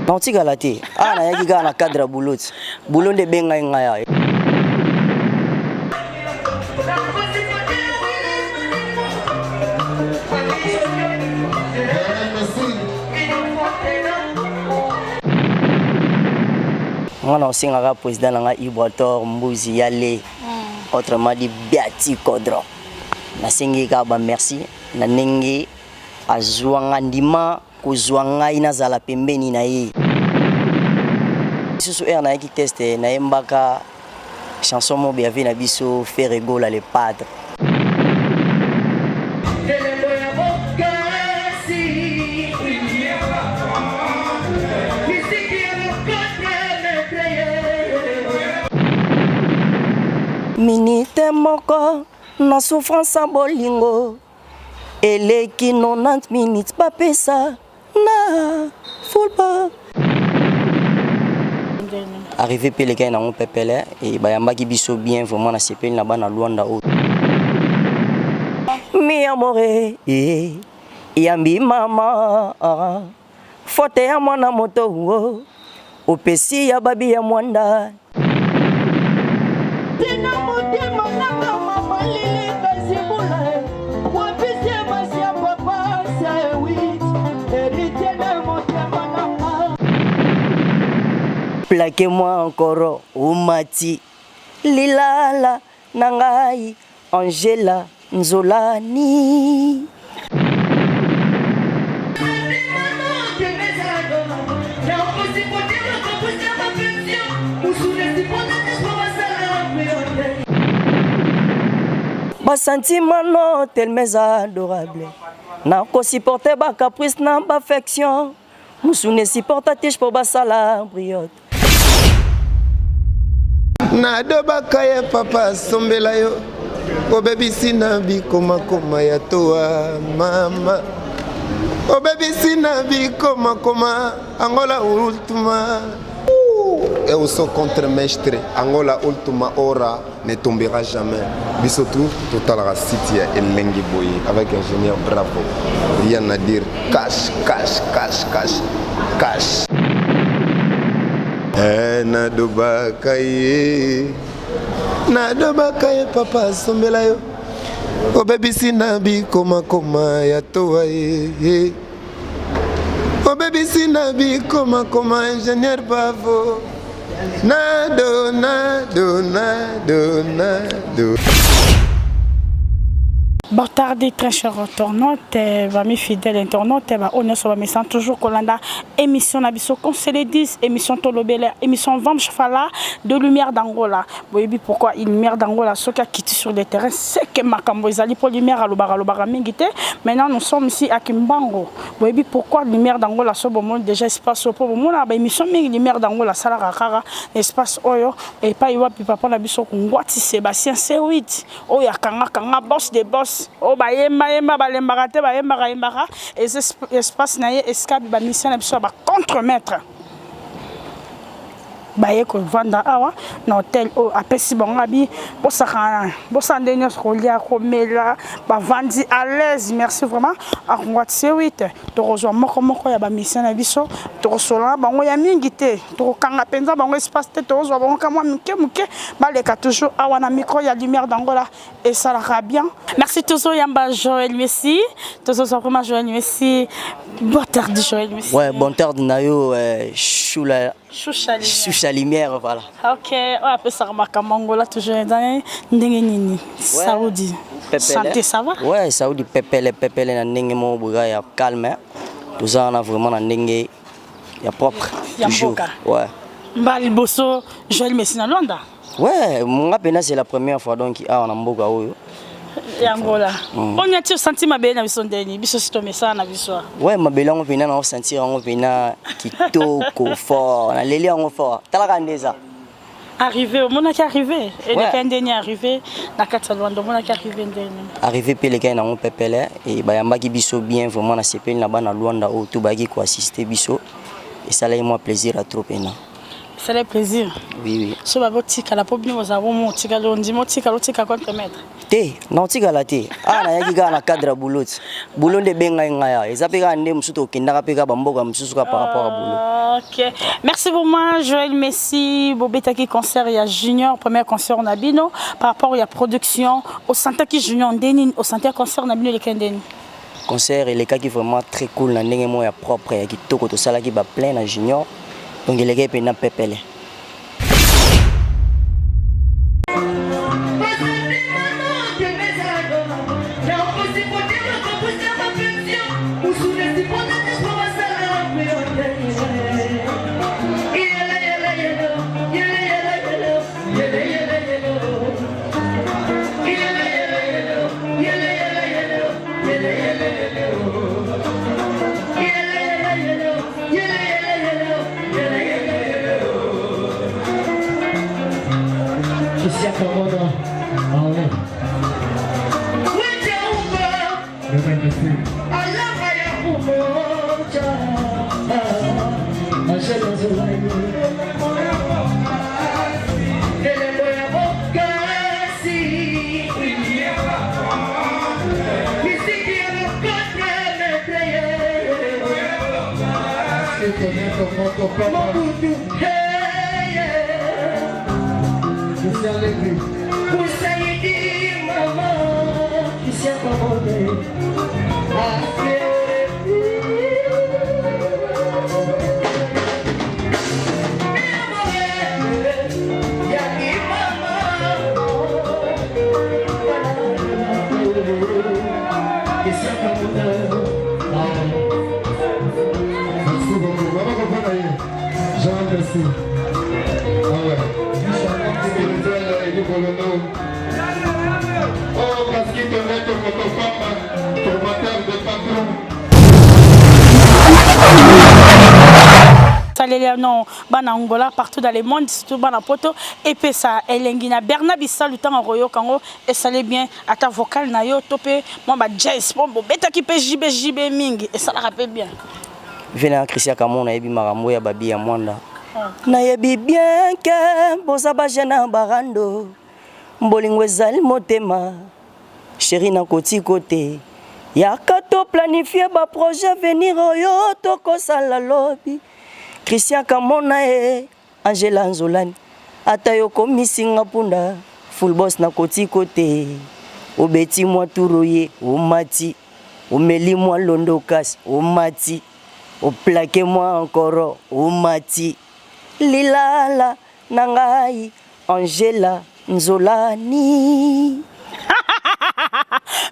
Nakotikala te. Awa nayaki kaka na cadre ya boulot. Boulot nde ebengai ngai awa. Nga na osengaka président na nga Ibrator Mbuzi Yale, autrement dit Biati Kodro. Nasengi kaka ba merci na ndenge azwa nga ndima kozwa ngai nazala pembeni na ye. Lisusu heure nayaki test nayembaka chanson moko ya vie na biso Ferre Gola le padre. Minute moko na souffrance ya bolingo eleki 90 minutes bapesa na football. Arrivé mpe elekaki nango pepele e bayambaki biso bien vraiment nasepeli na bana Luanda oyo. Mi amore eh, yambi mama fote ya mwana moto oh, opesi ya babi ya mwanda. Tina motema nanga mama lili kazibula wapisi basi ya papa sewit héritier na motema nanga. Plaquez moi encore omati lilala na ngai Angela Nzolani. Ba sentiment no tellement adorable nakosupporte ba caprice na ba affection musune supporta te po basala briote. Nadobaka ye papa asombela yo obebisi na bikomakoma ya toa mama obebisi na bikomakoma Angola ultima. Eu sou contre-mestre Angola ultima hora ne tombera jamais biso tout totalaka site ya elengi boye avec ingénieur bravo rien à dire cash cash cash cash cash. Eh, nadobaka ye nadobaka ye papa asombela yo obebisi na bikomakoma ya toa ye obebisi na bikomakoma ingénieur bravo nado nado nado nado. Botardi, très cher internaute, bami fidèle internaute, ba oyo nyonso bamesana toujours kolanda émission na biso Conseil 10, émission Tolobela, émission Vamche Fala de Lumière d'Angola. Boyebi pourquoi Lumière d'Angola soki akiti sur le terrain, c'est que makambo ezali po Lumière alobaka alobaka mingi te. Maintenant nous sommes ici à Kimbango. Boyebi pourquoi Lumière d'Angola so bomoni déjà espace oyo po bomona ba émission mingi Lumière d'Angola asalaka kaka espace oyo epai wapi papa na biso Ngwati Sébastien C8 oyo akanga kanga boss de boss oyo bayemba yemba balembaka te bayembaka yembaka eza espace na ye esika ba mission na biso ya ba contre maître baye kovanda awa na hotel oyo apesi bango abi bosakana bosala nde nyonso kolia komela bavandi à l'aise. Merci vraiment akongwati C8. Tokozwa moko moko ya bamission na biso, tokosola na bango ya mingi te, tokokanga mpenza bango espace te, tokozwa bango kamwa moke moke baleka toujours awa na micro ya Lumière d'Angola esalaka bien. Merci. Tozoyamba Joël Messi, tozozwa vraiment Joël Messi. Bon tarde Joël Messi. Ouais, bon tarde na yo Choula. Choucha Lumière. Choucha Lumière, voilà. Ok, oyo apesaka makambo Angola toujours eza ndenge nini? Saoudi. Santé ça va? Ouais, Saoudi pepele pepele na ndenge moko boye ya calme. Toza wana vraiment na ndenge ya propre. Ya toujours. mboka. Ouais. Mbala liboso Joël Messi na Luanda. Ouais, nga pena c'est la première fois donc awa na mboka oyo. Ya Angola. Onya ti osanti mabele na biso ndeni, biso si tomesana na biso. Ouais, mabele yango pena na osentir yango pena kitoko fort. Naleli yango fort. Talaka ndeza. Arrivé, omonaki arrivé. Eleka ndeni arrivé na kati ya Luanda, omonaki arrivé ndeni. Arrivé mpe elekaki nango pepele e bayambaki biso bien vraiment nasepeli na bana Luanda oyo to bayaki koassiste biso esalaki mwa plaisir ya trop pena. Esala plaisir. Oui, oui. So ba botikala po bino bozala bomo otikala ondima otikala otika contre maître. Te, na otikala te. Ah nayaki kaka na cadre ya boulot. Boulot nde ebengai ngai awa. Eza mpe kaka nde mosusu tokendaka mpe kaka bamboka mosusu kaka par rapport ya boulot. Ok. Merci beaucoup Joël Messi. Bobetaki concert ya Junior, premier concert na bino par rapport ya production osantaki Junior ndeni osantaki concert na bino eleki ndeni. Concert elekaki vraiment très cool na ndenge moko ya propre ya kitoko tosalaki ba plein na Junior donc elekaki mpenza pepele. Saleli non bana Angola partout dans le monde surtout bana poto epesa elengi na Bernard Bisalu ntango akoyoka yango esali bien ata vocal na yo to mpe mwa ba jazz mpo bobetaki mpe JB JB mingi esalaka mpe bien. Vena Christian Kamon nayebi makambo ya babi ya Mwanda. Nayebi bien ke boza ba jeune ya barando bolingo ezali motema chéri nakotiko te yaka to planifie ba projet venir oyo tokosala lobi Christian Kamona e Angela Nzolani ata yo komisi nga punda full boss nakotiko te obeti mwa turo ye omati omeli mwa londo kasi omati oplake mwa ankoro omati lilala na ngai Angela Nzolani.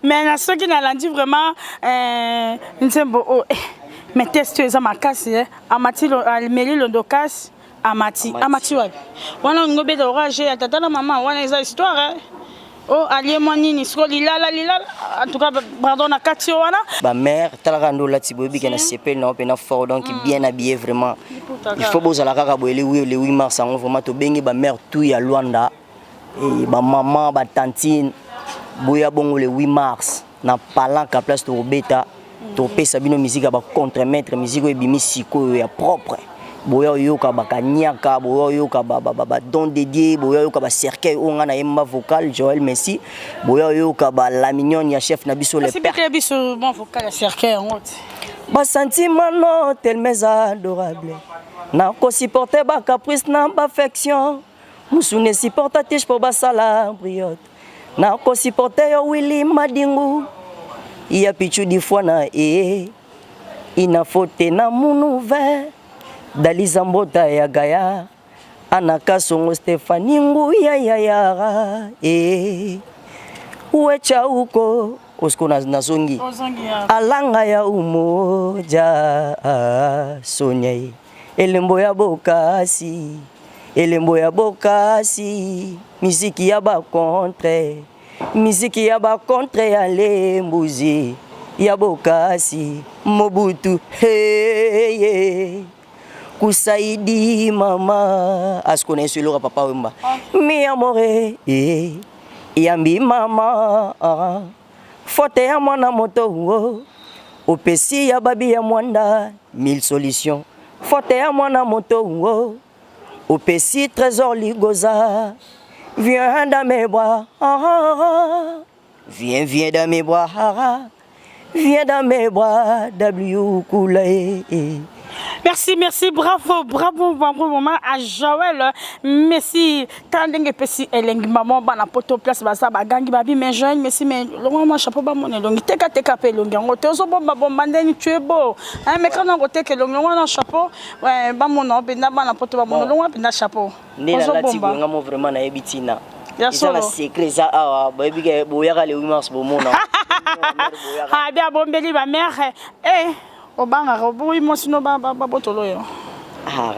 Mais na soki nalandi vraiment euh, nzembo oyo eh, mais test oyo eza makasi eh. Amati ameli londo kasi amati amati wapi wana olingi obeta orage ya tata na mama wana eza histoire eh. Oh, alie mwa nini siko lilala lilala en tout cas pardon na kati yo wana ba mère talaka nde olati boyebi ke na sepeli na yo mpena fort donc bien habillé vraiment il faut bozala kaka boye le 8 le 8 mars yango vraiment tobengi ba mère tout ya Luanda et ba maman ba tantine boya bongo le 8 mars na palanka place tokobeta topesa bino musique ya ba contre maître musique oyo ebimi sikoyo ya propre boya oyoka bakanyaka boya oyoka ba don dédié boya oyoka ba cercueil oyo ngai nayemba vocal Joël Messi boya oyoka ba la mignonne ya chef na biso le père biso bon vocal ya cercueil yango te ba sentiment no tellement eza adorable nakosupporte ba caprice na ba affection musune supporta te mpo basala briote nakosupporte yo Willy Madingu ya pichu difwana e inafote na munu ve daliza mbota ya gaya anaka songo Stefani nguya ya yara e wecha uko osiko nazongi alanga ya umoja sonia ye elembo ya bokasi elembo ya bokasi miziki ya bacontre miziki ya bacontre ya lembuzi ya bokasi Mobutu hey, kusaidi mama asko na yesu eloka papa wemba mi amore eh, yambi mama fote ya mwana moto oh, opesi ya babi ya mwanda mille solution fote ya mwana moto oh, Opesi Trésor Ligoza, viens dans mes bras. Viens, viens dans mes bras. Viens dans mes bras, W Kula. Merci, merci, bravo, bravo, bravo, maman, à Joël. Merci. Tala ndenge epesi elengi maman bana poto place baza bagangi babi mais Joël Messi mais longo mwa chapeau bamona elongi teka teka mpe elongi yango te ozobomba bomba ndeni tu es beau hein, mais kana koteka elongi yango wana chapeau ouais, bamona mpenza bana poto bamona longo mpenza chapeau nde nalati boye nga mo vraiment nayebi ntina eza na secret eza awa bayebi ke boyaka le 8 mars bomona. Abi abombeli bamare eh obangaka oboyi mwasi no babotolo oyo. Ah,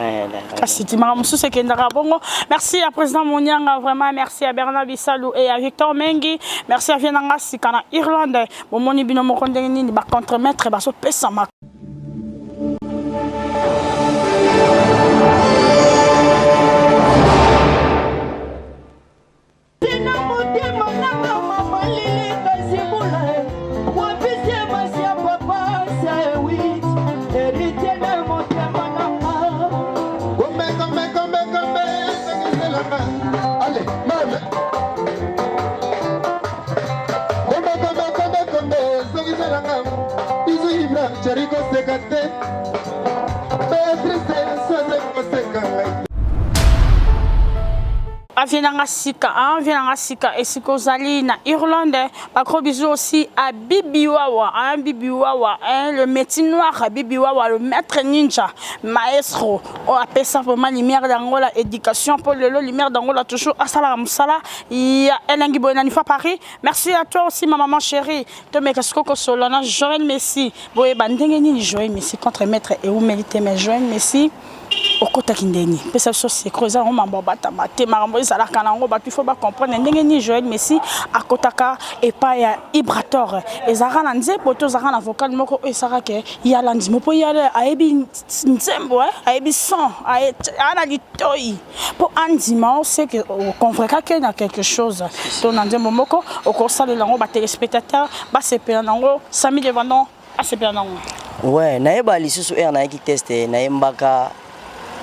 kasi ti makambo mosusu ekendaka bongo. Merci à président Monianga, vraiment merci à Bernard Bisalou et à Victor Mengi. Merci à vienanga sika na Irlande. Bomoni bino moko ndenge nini bacontremaître bazopesama. Tina motema nanga mama lili kazibula wapisi basi ya papa sewit héritier na motema nanga. Kombe, kombe, kombe, kombe, songiselanga. Allez, mame. Kombe, kombe, kombe, kombe, songiselanga. Bizu Ibra, Cheri koseka te. Beatrice, soze koseka ngai. Avie nanga sika, avie nanga sika esika ozali na Irlande. Ba gros bisous aussi à Bibi Wawa, hein, Bibi Wawa, hein, le métier noir, Bibi Wawa, le maître ninja, maestro. On appelle ça vraiment lumière d'Angola, éducation pour le lumière d'Angola, toujours à Sala Moussala, il y a Elengi Boye na Paris. Merci à toi aussi, ma maman chérie. Tomeka sikoyo solana Joël Messi. Boyeba ndenge nini Joël Messi contre maître eumeli te, mais Joël Messi okotaki ndeni pesa biso secret. Eza yango mambo abatama te, makambo ezalaka nango bato il faut bacomprendre ndenge nini Joël Messi akotaka epai ya Ibrator. Ezalaka na nzembo to ezalaka na vocal moko oyo esalaka ke yala ndimo mpo yala ayebi nzembo, ayebi son aa na litoi mpo andima oseke oconvaincre na quelque chose to na nzembo moko okosalela yango batéléspectateur basepela nango, Sami Devandon asepela nango. Ouais, nayeba lisusu aire nayaki test, nayembaka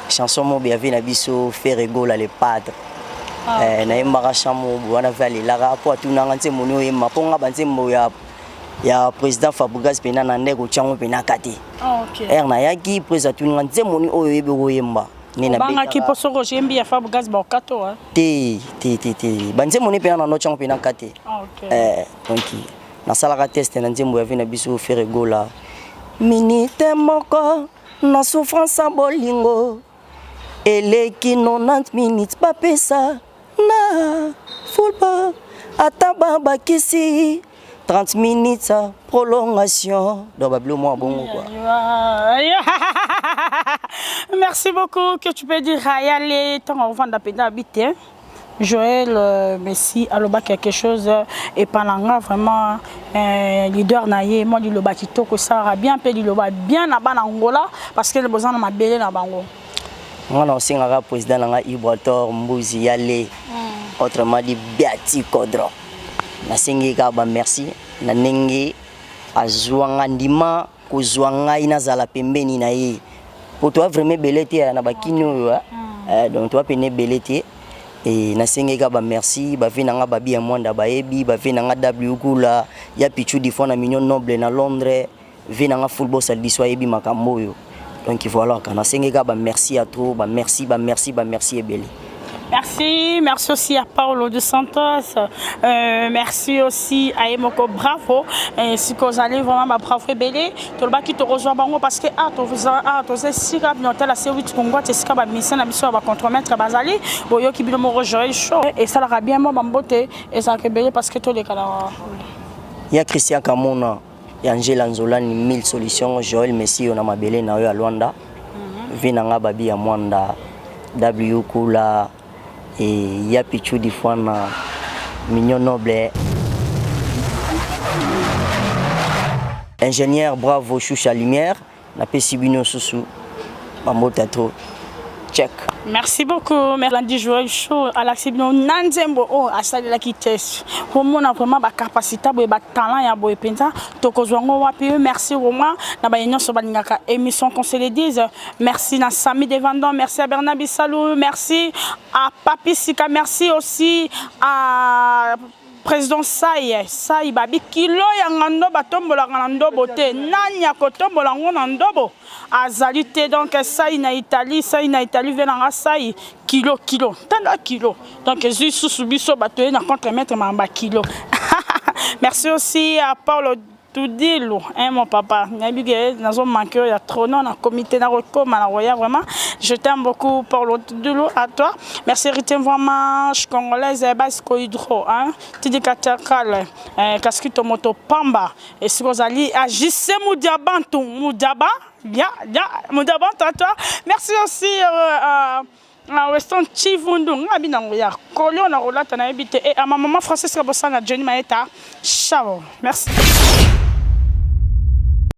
chanson moko ya vie na biso Ferre Gola le Padre. Nayembaka chant moko wana ve alelaka mpo atunanga nzembo nini oyemba mpo nga banzembo ya président Fabregas mpena na nde kotiango mpenaka te. Aire nayaki, président atuninga nzembo nini oyo oyebi koyemba. Obangaki mpo soki oyembi ya Fabregas baokato? Te, te, te, te, banzembo nini mpena na notiango mpenaka te. Donc nasalaka test na nzembo ya vie na biso Ferre Gola, minute moko na souffrance ya bolingo eleki 90 minutes bapesa na football, ata babakisi 30 minutes prolongation. Donc babilo mwa bongo quoi. Merci beaucoup. Que tu peux dire ayale ntango ovanda mpenza abi te Joël Messi aloba quelque chose epa na nga vraiment leader na ye mwa liloba kitoko esalaka bien mpe liloba bien na bana Angola parce que boza na mabele na bango. Nga na osengaka président na nga Ibrator Mbuzi Yale, autrement dit Biati Kodro, nasengi kaka bamerci na ndenge azwanga ndima kozwa ngai nazala pembeni na ye po toa vraiment ebele te na bakini oyo. Donc toa pene ebele te e nasengi kaka bamerci bave na nga babi ya Mwanda, bayebi bave na nga W Kula ya Pichu Difo na Mignon Noble na Londres, ve na nga full boss aliso ayebi makambo oyo. Donc voilà, ka nasengi kaka bamerci ya trop, bamerci, bamerci, bamerci ebele. Merci, merci aussi à Paulo de Santos, merci aussi à Emoko Bravo, et si vous allez vraiment ma bravo ebele, tout le qui te rejoint bango parce que ah to ah to c'est sika bien la C8 Congo te sika ba mission na biso ba contremaître bazali boyo ki bino moko Joël Show et ça la bien moi bambote et ça ebele parce que tous les cas Ya Christian Kamona ya Angela Nzolani 1000 solutions Joël Messi na mabele na yo ya Luanda, vi na nga babi ya Mwanda W Kula et ya Pichu Difwana Mignon Noble, ingénieur Bravo Choucha Lumière, napesi bino susu bambota trop. Check. Merci beaucoup. Merlandi Joël Show alakisi bino na nzembo oyo asalelaki test. Omona vraiment ba capacité boye ba talent ya boye mpenza tokozwa yango wapi. Merci vraiment na baye nyonso balingaka émission qu'on se le dise. Merci na Sami Devandon, merci à Bernard Bissalou, merci à Papi Sika, merci aussi à Président Sai, Sai babi kilo ya ngando batombolaka na ndobo te. Nani akotombola yango na ndobo? Azali te. Donc Sai na Italie, Sai na Italie ve nanga Sai kilo kilo. Tanda kilo. Donc ezui susu biso bato ye na contre maître mamba kilo. Merci aussi à Paulo Tudilu, hein, mon papa. Nayebi ke nazo manquer ya trop non na comité na kokoma na koya vraiment. Je t'aime beaucoup Paulo Tudilu à toi. Merci Rite vraiment congolaise base ko hydro hein. Tidi katakal eh, kaskito moto pamba et si ozali agissez Mudiabantu Mudiaba ya ya Mudiabantu à toi. Merci aussi euh, euh, Weston Chivundu nga binango ya kolio na kolata nayebi te et à ma maman Francisca Bosanga Johnny Maeta. Ciao. Merci.